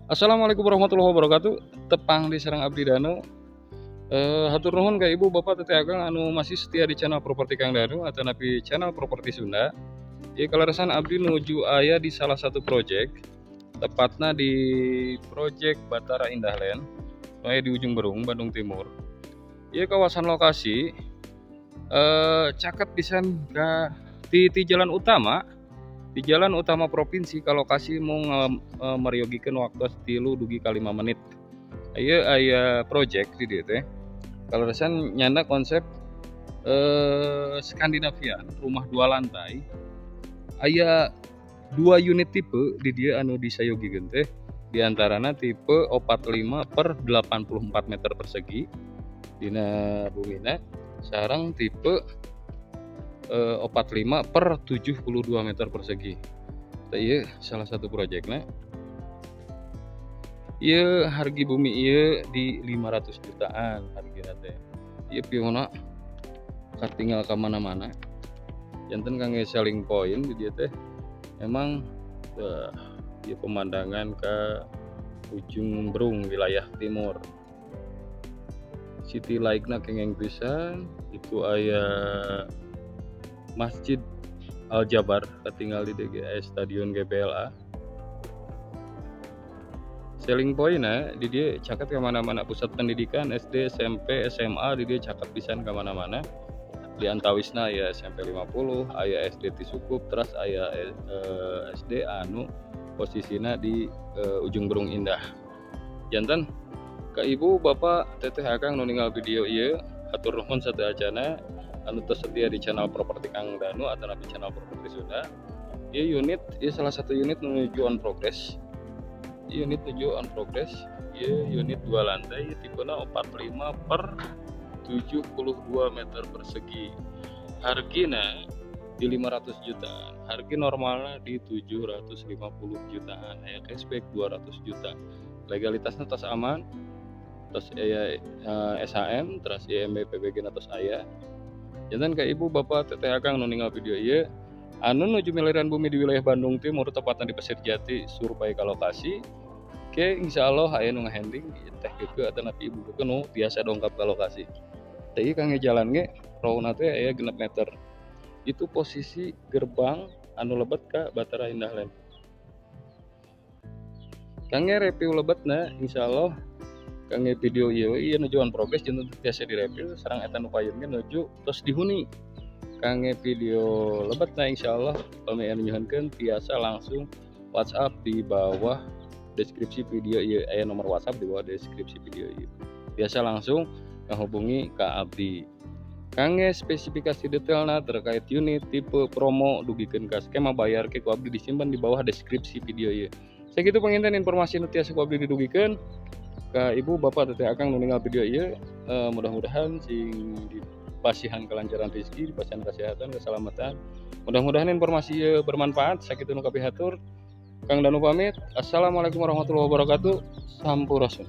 Assalamualaikum warahmatullahi wabarakatuh. Tepang deui sareng Abdi Danu. Hatur nuhun ka Ibu, Bapak, Teteh, Akang anu masih setia di channel Properti Kang Danu atanapi channel Properti Sunda. Ieu kaleresan abdi nuju aya di salah satu project, tepatnya di project Batara Indah Land, nu aya di Ujung Berung, Bandung Timur. Ieu kawasan lokasi caket pisan ka ti jalan utama, di jalan utama provinsi ka lokasi mung meryogikeun waktu 3 dugi ka 5 menit. Ieu aya project di dieu teh. Kaleresan nyandak konsep Skandinavian, rumah dua lantai. Aya dua unit tipe di dieu anu disayogikeun teh. Di antarana tipe 45 per 84 meter persegi dina bumina sareng tipe 45 per 72 meter persegi. Tah, ieu salah satu proyekna. Ieu harga bumi ieu di 500 jutaan hargana teh. Ieu view-na katinggal ka mana-mana. Janten kangge selling point di dieu teh emang ieu pemandangan ke Ujung Berung wilayah timur. City light-na kengeng pisan, itu aya Masjid Al Jabar katinggal di dieu ge, aya Stadion GBLA. Selling point-na di dieu caket ka mana-mana, pusat pendidikan SD, SMP, SMA di dieu caket pisan ka mana-mana. Di antawisna aya SMP 50, aya SD Tisukup, teras aya SD anu posisina di Ujung Berung Indah. Janten ka Ibu, Bapak, Teteh, Akang nu ninggal video ieu, hatur nuhun sateuacanna anu tos setia di channel Properti Kang Danu atanapi channel Properti Sunda. Ieu unit, ieu salah satu unit menuju on progress. Unit 7 on progress, ieu unit dua lantai, tipena 45 per 72 meter persegi, hargina di 500 jutaan, harga normalnya di 750 jutaan, aya cashback 200 juta. Legalitasnya tos aman, tos aya SHM, terus IMB PBG tos aya. Janten ka Ibu, Bapak, Teteh, Akang nu ninggal video ieu anu nuju miliran bumi di wilayah Bandung Timur, tepatnya di Pasir Jati, survei ka lokasi. Oke, insya Allah aya nu ngahandling teh keke atanapi ibu keke nu biasa dongkap ka lokasi. Teh ieu kangge jalan ge rouna teh aya 6 meter. Itu posisi gerbang anu lebet ka Batara Indah Land. Kangge review lebetna, insya Allah kangge video ieu, ieu nuju on progress, janten tiasa direview sareng eta nu payun ge nuju tos dihuni. Kangge video lebetna, insya Allah pami anu nyuhunkeun tiasa langsung WhatsApp di bawah deskripsi video ieu. Aya nomor WhatsApp di bawah deskripsi video ieu, biasa langsung ngahubungi ka abdi kangge spesifikasi detailna terkait unit, tipe, promo, dugikeun ka skema bayar ke ku abdi disimpan di bawah deskripsi video ieu. Sakitu panginten informasi nu tiasa ku abdi didugikeun ka Ibu, Bapak, Teteh, Akang nu ninggal video ieu. Mudah-mudahan sing dipasihan kelancaran rezeki, dipasihan kesehatan, keselamatan. Mudah-mudahan informasi ieu bermanfaat. Sakitu nu kapihatur. Kang Danu pamit. Assalamualaikum warahmatullahi wabarakatuh. Sampurasun.